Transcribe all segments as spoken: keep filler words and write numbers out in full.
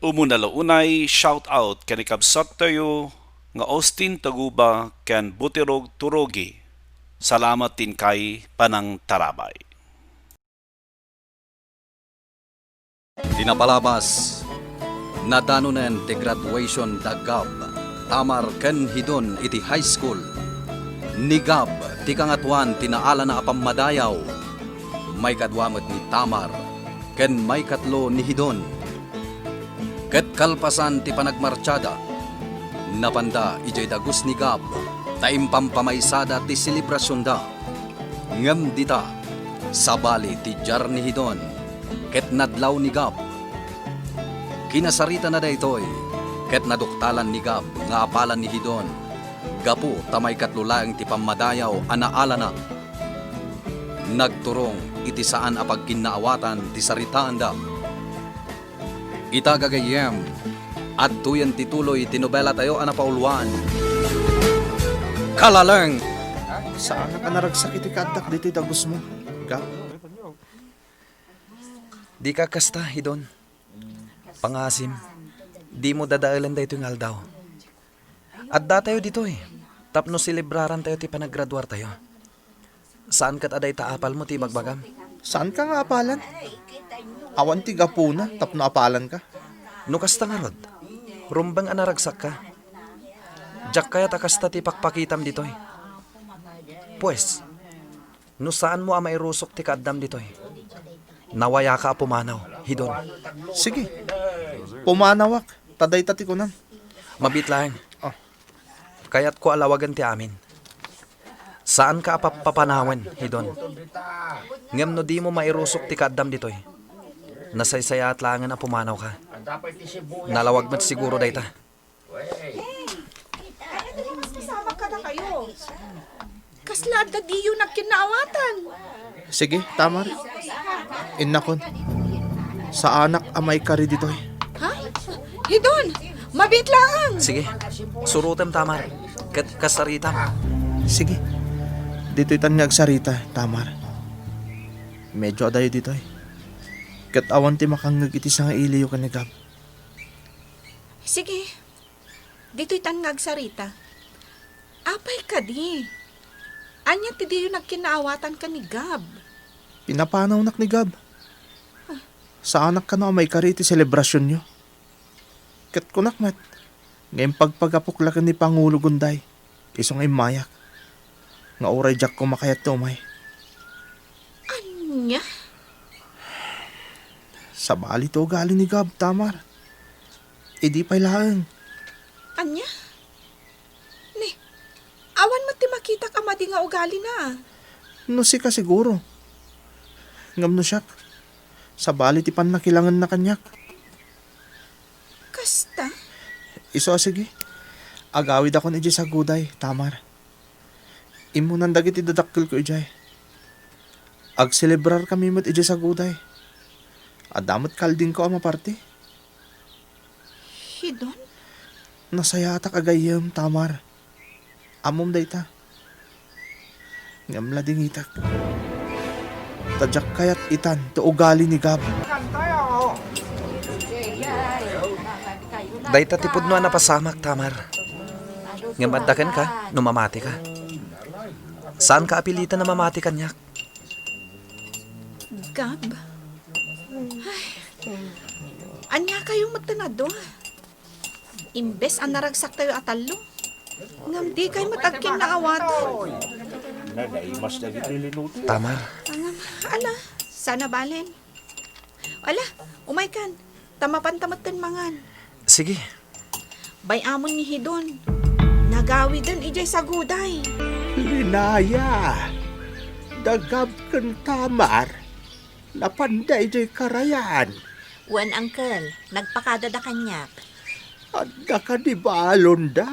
Umuna la unay, shout out ken ikabsat tayo nga Austin Taguba ken Butirog Turogi. Salamat ti inkay panangtarabay. Ti napalabas, nadanonen ti graduation da Gab, Tamar ken Hidon iti high school. Ni Gab ti kangatoan ti naalana a pammadayaw. Maikadua met ni Tamar ken maikatlo ni Hidon. Ket kalpasan ti panagmartiada, napanda idiay dagus ni Gab ta impampamaysada ti selebrasionda. Ngem dita, sabali ti diar ni Hidon ket nadlaw ni Gab. Kinasaritana daytoy ket naduktalan ni Gab nga apalan ni Hidon gapu ta maikatlo laeng ti pammadayaw a naalana. Nagturong iti saan a pagkinnaawatan ti saritaanda. Ita gagayyem, adtoyen ti tuloy ti nobelatayo a napauluan. Kalaleng! Saanak a naragsak iti kaaddak ditoy dagusmo, Gab. Dika kasta, Hidon. Pangasim, dimo dadaelen daytoy nga aldaw. Addatayo ditoy tapno selebrarantayo ti panaggraduartayo. Saan ket a dayta apalmo ti ibagbagam? Saanka nga apalan? Awan ti gapuna tapno apalanka. No kasta ngarud, rumbeng a naragsakka. Diak kayat a kasta ti pakpakitam ditoy. Pues, no saanmo a mairusok ti kaaddam ditoy, nawayaka a pumanaw, Hidon. Sige, pumanawak, ta dayta ti kunam. Mabiit laeng. Oh. Kayatko a lawagen ti amin. Saanka a pappapanawen, Hidon. Ngem no dimo mairusok ti kaaddam ditoy, nasaysayaat laengen a pumanawka. Nalawag met siguro dayta. Kasla adda diyo nagkinnaawatan? Sige, Tamar. Innakon, saanak a maikari ditoy. Ha? Hidon, mabiit laeng. Sige, surotem, Tamar, ket kasaritam. Sige. Ditoytan nga agsarita, Tamar. Medyo adayo ditoy. Ket awan ti makangngeg iti sangailiyo ken ni Gab. Sige. Ditoytan nga agsarita. Apay kadi? Ania ti diyo nagkinnaawatan ken ni Gab? Pinapanawnak ni Gab. Saanak kano a maikari iti selebrasionyo. Ket kunak met nga impagpagapok la ken ni Pangulo Gunday, isu nga immayak, nga uray diak koma kayat ti umay. Ania? Sabali ti ugali ni Gab, Tamar. Idi pay laeng. Ania? Ni, awan met ti makitak a madi nga ugalina. No sika siguro. Ngem no siak, sabali ti pannakilangenna kaniak. Kasta? Isu a sige. Agawidakon idiay saguday, Tamar. Immunan dagiti dadakkelko idiay. Agselebrarkami met idiay saguday. Adda met kaldingko a maparti. Hidon? Nasayaatak a gayyem, Tamar. Ammom dayta. Ngem ladingitek. Ta diak kayat itan ti ugali ni Gab. Dayta ti pudno a napasamak, Tamar. Ngem adda kenka no mamatika. Saanka a pilitan a mamati kaniak. Gab? Ay. Ania kayo met ti nadua? Imbes a naragsak tayo a tallo, ngem di kay met agkinnaawatan. Nadaimas dagiti linuto. Tamar. Ngem, ala, sana balen. Ala, umay kan, ta mapanta metten mangan. Sige. Bay-amon ni Hidon. Nagawiden idiay saguday. Linaya, da Gab ken Tamar, napanda idiay karayan. Wen, Uncle, nagpakadada kaniak. Adda kadi balonda?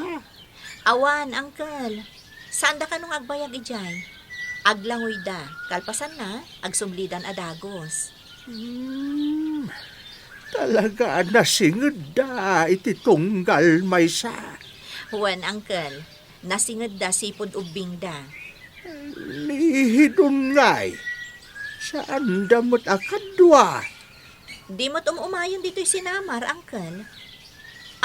Awan, Uncle. Saanda kano nga agbayag idiay? Aglangoyda. Kalpasanna, agsumlidan a dagus. Hmm, talaga a nasingedda iti tunggal maysa. Wen, Uncle, nasingedda sipud ubbingda. Ni Hidon ngay, saanda met a kadua. Di met um-umayon ditoy sinamar, Uncle.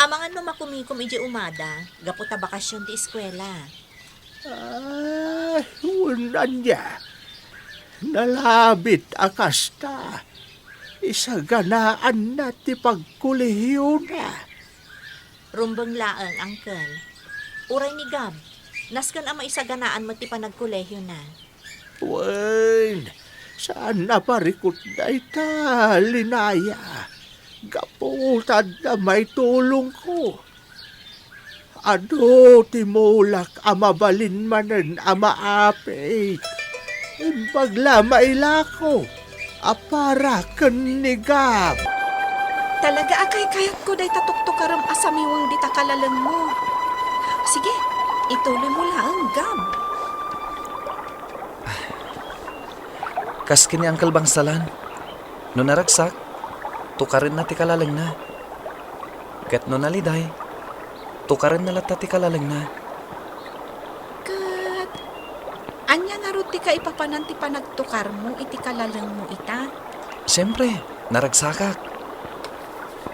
Amangan no makumikom idiay umada, gapu ta bakasion ti eskuela. Ay, wen ania. Nalabit a kasta. Isaganaanna ti pagkolehiona. Rumbeng laeng, Uncle. Uray ni Gab, nasken a maisaganaan met ti panagkolehiona. Wen, saan a parikut dayta, Linaya. Gapu ta adda maitulongko. Adu ti mulak a mabalin manen a maapit. Imbag la mailako a para ken ni Gab. Talaga a kaykayatko dayta tuktukarem a samiweng dita kalalengmo. Sige, ituloymo laeng, Gab. Kas ken ni Uncle Bangsalan, no naragsak, tukarenna ti kalalengna. Ket no naliday, tukarenna latta ti kalalengna. Ket ania ngarud ti kaipapanan ti panagtukarmo iti kalalengmo ita? Siempre, naragsakak.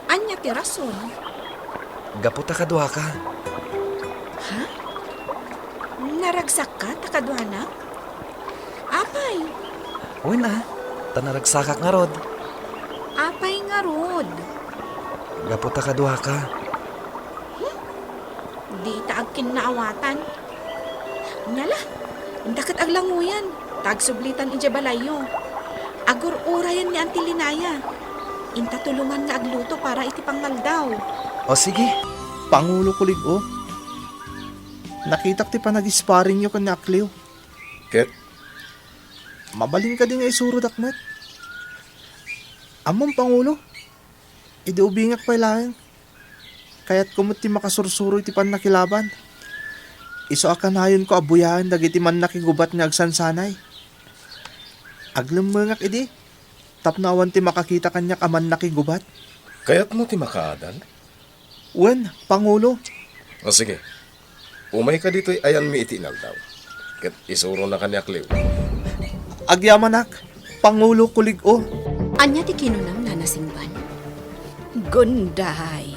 Ania ti rason? Gapu ta kaduaka. Ha? Naragsakka ta kaduanak? Apay? Wen a, ta naragsakak ngarud. Apay ngarud? Gapu ta kaduaka. Hmm? Dita agkinnaawatan. Ania la, inta ket aglanguyan, ta agsublitan idiay balayyo. Agur-urayan ni Auntie Linaya. Inta tulongan nga agluto para iti pangaldaw. O sige. Pangulo, kulig-o. Nakitak ti panagisparingyo ken ni Akleo. Ket? Mabalin kadi nga isurodak met? Ammom, Pangulo, idi ubingak pay laeng, kayatko met ti makasursuro iti pannakilaban. Isu a kanayonko a buyaen dagiti mannakigubat nga agsansanay. Aglemmengak idi, tapno awan ti makakita kaniak a mannakigubat. Kayatmo ti makaadal? Wen, Pangulo. O sige, umayka ditoy ayanmi iti inaldaw, ket isuronaka ni Akleo. Agyamanak, Pangulo, kulig-o. Ania ti kinunam, Nana Singban? Gunday,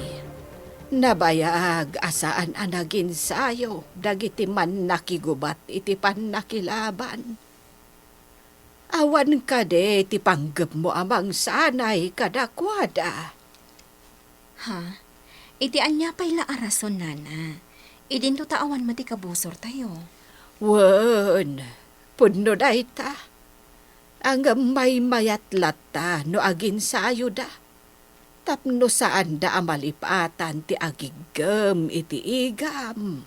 nabayag a saan a naginsayo dagiti mannakigubat iti pannakilaban. Awan kadi ti panggepmo a mangsanay kadakuada? Ha? Iti ania pay la a rason, Nana? Idinto ta awan met ti kabusortayo. Wen, pudno dayta. Ngem maymayat latta no aginsayoda, tapno saanda a malipatan ti agiggem iti igam.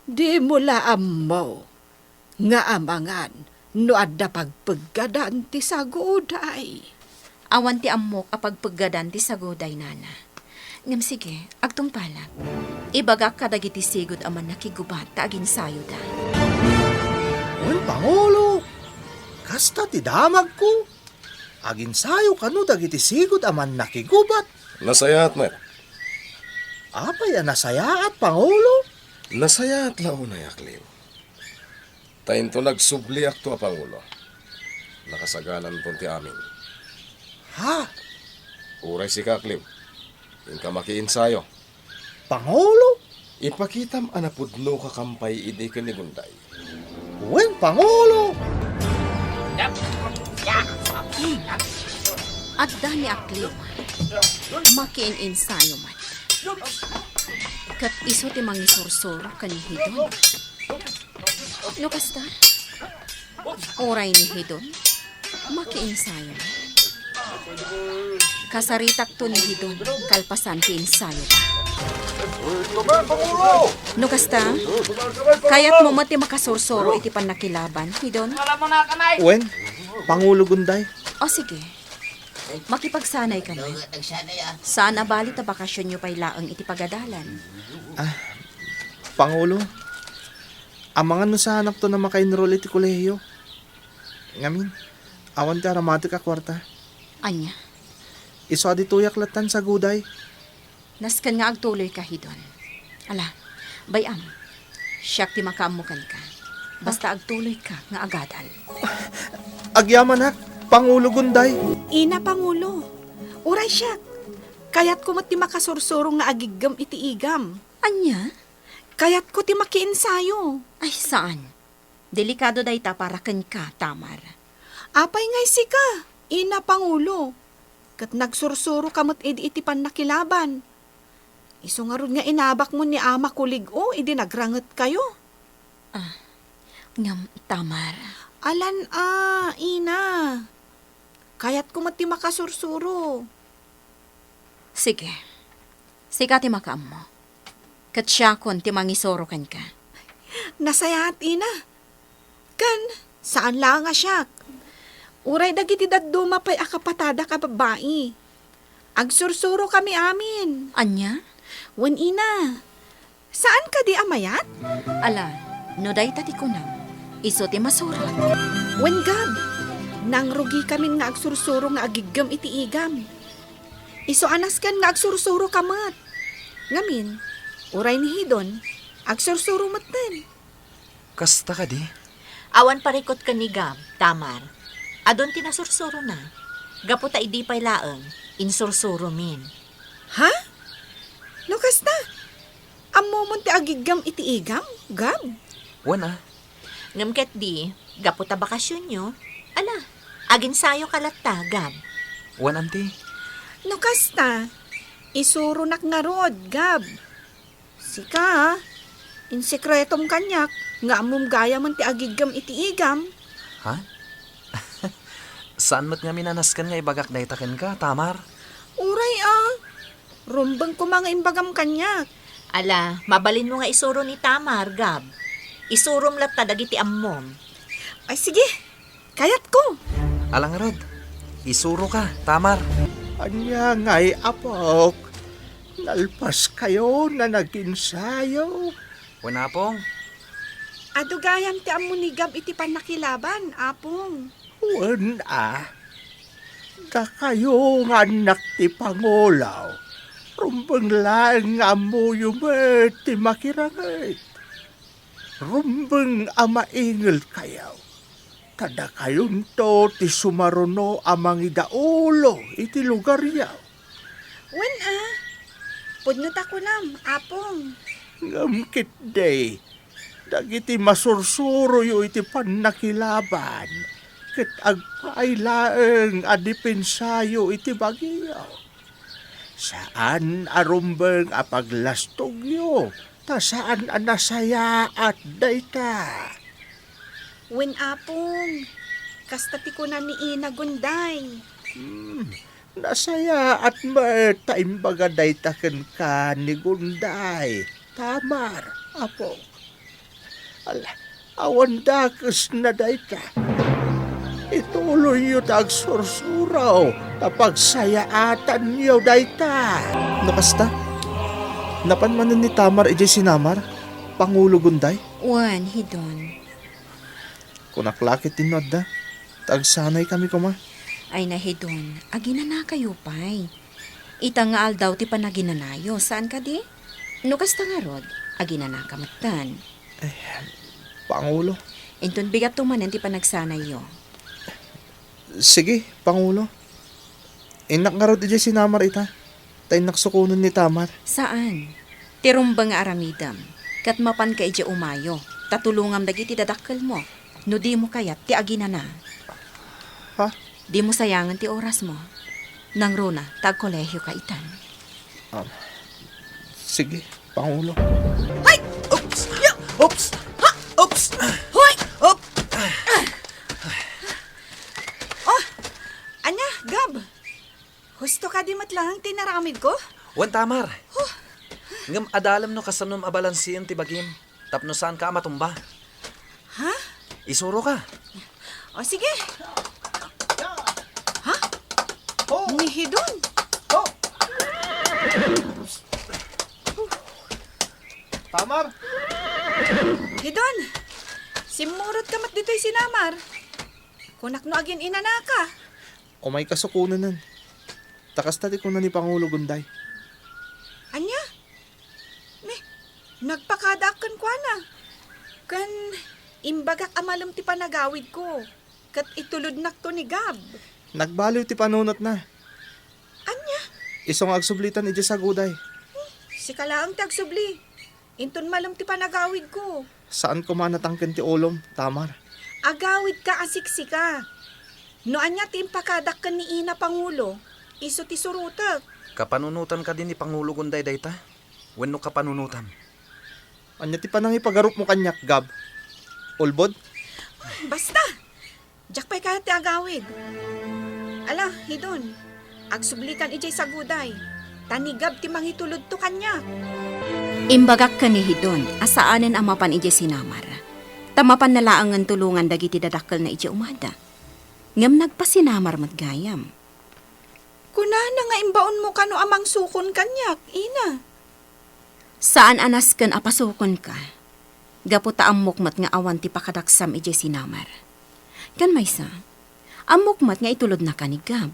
Dimo la ammo nga amangan no adda pagpeggadan ti saguday. Awan ti ammok a pagpeggadan ti saguday, Nana. Ngem sige, agtungpalak. Ibagak kadagiti sigud a mannakigubat ta aginsayoda. Wen, Pangulo, kasta ti damagko. Aginsayo kano dagiti sigud a mannakigubat. Nasayaat met. Apay a nasayaat, Pangulo? Nasayaat la unay, Akleo. Ta inton agsubliakto a Pangulo, nakasagananton ti amin. Ha? Uray sika, Akleo, inka makiinsayo. Pangulo? Ipakitam a napudnoka kampay idi ken ni Gunday. Wen, Pangulo! Adda ni Akleo. Makiin-insayo man. Ket isu ti mangisursuro ken ni Hidon. No kasta, uray ni Hidon, makiinsayo. Kasaritakto ni Hidon kalpasan ti insayoda. No kasta, kayatmo met ti makasursuro iti pannakilaban, Hidon? Wen, Pangulo Gunday. O sige, makipagsanay kami. Saan a bali ta bakasionyo pay laeng iti pagadalan. Ah, Pangulo, amangan no saanakton a maka-enroll iti kolehiyo. Ngamin, awan ti aramatek a kuarta. Ania? Isu a ditoyak lattan saguday. Nasken nga agtuloyka, Hidon. Ala, bay-am, siak ti makaammo kenka. Basta agtuloyka nga agadal. Agyamanak, Pangulo Gunday. Ina, Pangulo. Uray siak, kayatko met ti makasursuro nga agiggem iti igam. Ania? Kayatko ti makiensayo. Ay, saan. Delikado dayta para kenka, Tamar. Apay ngay sika, ina Pangulo? Ket nagsursuroka met idi iti pannakilaban. Isu ngarud nga inabakmo ni Ama Kulig-o idi nagrangetkayo. Ah, ngem, Tamar. Alan a, ina. Kayatko met ti makasursuro. Sige. Sika ti makaammo. Ket siakon ti mangisuro kenka. Nasayaat, ina. Ken, saan laeng a siak. Uray dagiti dadduma pay a kapatadak a babbai. Agsursurokami amin. Ania? Wen, ina. Saan kadi a mayat? Ala, no dayta ti kunam, isu ti masurot. Wen, Gab, nangrugikamin nga agsursuro nga agiggem iti igam. Isu a nasken nga agsursuroka met. Ngamin, uray ni Hidon, agsursuro metten. Kasta kadi? Awan parikut ken ni Gab, Tamar. Adun ti nasursurona. Gapu ta idi pay laeng, insursuromin. Ha? No kasta, ammomon ti agiggam iti igam, Gab? Wen a. Ngem ketdi, gapu ta bakasionyo, ala, aginsayoka latta, Gab. Wen, Auntie. No kasta, isuronak ngarud, Gab. Sika, insekretom kaniak nga ammom gayamen ti agiggam iti igam. Ha? Saan met ngamin a nasken nga ibagak dayta kenka, Tamar? Uray a, rumbeng koma nga imbagam kaniak. Ala, mabalinmo nga isuro ni Tamar, Gab. Isurom latta dagiti ammom. Ay, sige. Kayatko. Ala ngarud, isuroka, Tamar. Ania ngay, apok? Nalpaskayon a naginsayo? Wen, Apong. Adu gayam ti ammo ni Gab iti pannakilaban, Apong. Wen a, dakayo nga annak ti pangulo, rumbeng laeng nga ammoyo met ti makiranget. Rumbeng a maingelkayo, ta dakayonto ti sumaruno a mangidaulo iti lugaryo. Wen a, pudno ta kunam, Apong. Ngem ketdi, dagiti masursuroyo iti pannakilaban, ket agpaay laeng a depensayo iti bagyo. Saan a rumbeng a paglastogyo, ta saan a nasayaat dayta. Wen, Apong, kasta ti kuna ni Ina Gunday. Hmm, nasayaat met ta imbaga dayta kenka ni Gunday, Tamar, Apok. Ala, awan dakesna dayta. Ituloyyo ta agsursuro ta pagsayaatanyo dayta. No kasta, napan manen ni Tamar idiay sinamar, Pangulo Gunday? Wen, Hidon. Kunak la ket no adda, ta agsanaykami koma. Ay, na, Hidon, aginanakayo pay. Ita nga aldaw ti panaginanayo, saan kadi? No kasta ngarud, aginanaka metten. Eh, Pangulo. Inton bigatto manen ti panagsanayyo. Sige, Pangulo. Innak ngarud idiay sinamar ita, ta innak sukonen ni Tamar. Saan? Ti rumbeng nga aramidem, ket mapanka idiay umayo, ta tulongam dagiti dadakkelmo, no dimo kayat ti aginana. Ha? Dimo sayangen ti orasmo. Nangruna ta agkolehioka itan. Um, sige, Pangulo. Hay! Oops! Ya! Oops! Ha! Oops! Hoy! Op! Oh! Ania, Gab? Husto kadi met laeng ti naramidko? Wen, Tamar. Huh. Ngem adalem no kasanom a balansian ti bagim tapno saanka a matumba. Ha? Isuroka. O, sige. Ha? Oh. Ni Hidon. Oh. Tamar! Hidon, simmurotka met ditoy sinamar. Kunak no agin-inanaka. Umayka sukonenen. Ta kasta ti kuna ni Pangulo Gunday. Ania? Ne, nagpakadaak kenkuana. Ken imbagak a malem ti panagawidko, ket itulodnakto ni Gab. Nagbaliw ti panunotna. Isu nga agsublitan idiay saguday. Sika laeng ti agsubli. Inton malem ti panagawidko. Saan koma a natangken ti ulom, Tamar. Agawidka a siksika. No ania ti impakadak ken ni Ina Pangulo, isu ti surotek. Kapanunotan kadi ni Pangulo Gunday dayta? Wenno kapanunotam? Ania ti panangipagarupmo kaniak, Gab? Ulbod? Basta! Diak pay kayat ti agawid. Ala, Hidon, agsublikan idiay saguday, ta ni Gab ti mangitulodto kaniak. Imbagak ken ni Hidon a saanen a mapan idiay sinamar, ta mapanna laengen tulongan dagiti dadakkelna idiay umada. Ngem nagpasinamar met gayam. Kunana nga imbaonmo kano a mangsukon kaniak, Ina. Saan a nasken a pasukonka, gapu ta ammok met nga awan ti pakadaksam idiay sinamar. Ken maysa, ammok met nga itulodnaka ni Gab.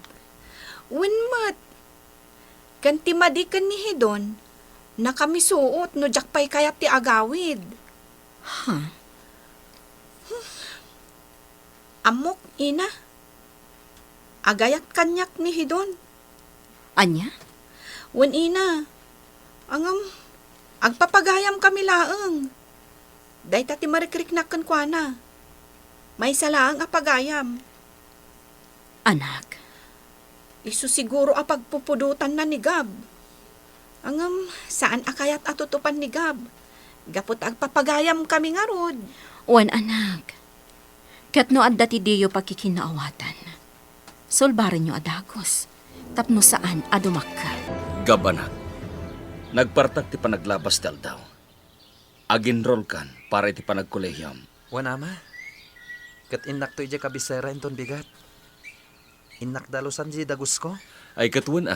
Wen met, ken ti madi ken ni Hidon, nakamisuot no diak pay kayat ti agawid. Ha? Ammok, Ina. Agayat kaniak ni Hidon. Ania? Wen, Ina. Ngem, agpapagayamkami laeng. Dayta ti marikriknak kenkuana. Maysa laeng a pagayam. Anak. Isu siguro a pagpupudotanna ni Gab. Ngem, saan a kayat a tutupan ni Gab. Gapu ta agpapagayamkami ngarud. Wen, anak. Ket no adda ti diyo pagkikinnaawatan, sulbarenyo a dagus, tapno saan a dumakkel. Gab, anak, nagpartak ti panaglabas ti aldaw. Aginrolkan para iti panagkolehiom. Wen, Ama. Ket innakto idiay kabisera inton bigat. Innak dalusan diay dagusko. Ay, ket wen a.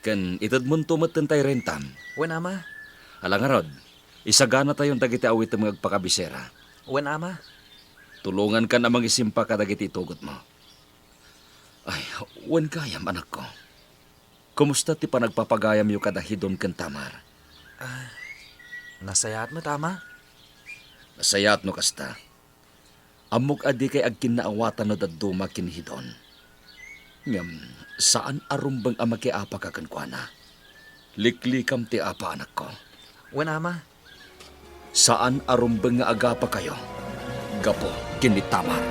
Ken itedmonto met dayta rentam. Wen, Ama. Ala ngarud, isaganatayon dagiti awitem nga agpakabisera. Wen, Ama. Tulongankan a mangisimpa kadagiti itugotmo. Ay, wen gayam, anakko. Kumusta ti panagpapagayamyo kada Hidon ken Tamar? Ah, nasayaat met, Ama. Nasayaat no kasta. Ammok a dikay agkinnaawatan no dadduma ken ni Hidon. Ngem, saan a rumbeng a makiapaka kenkuana. Liklikam ti apa, anakko. Wen, Ama. Saan a rumbeng nga agapakayo gapu ken ni Tamar.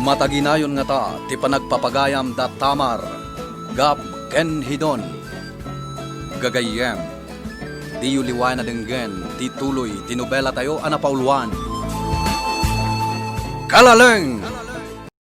Mataginayon ngata ti panagpapagayam da Tamar, Gab ken Hidon. Gagayyem, diyo liwayan a denggen ti tuloy ti nobelatayo a napauluan. Kalaleng!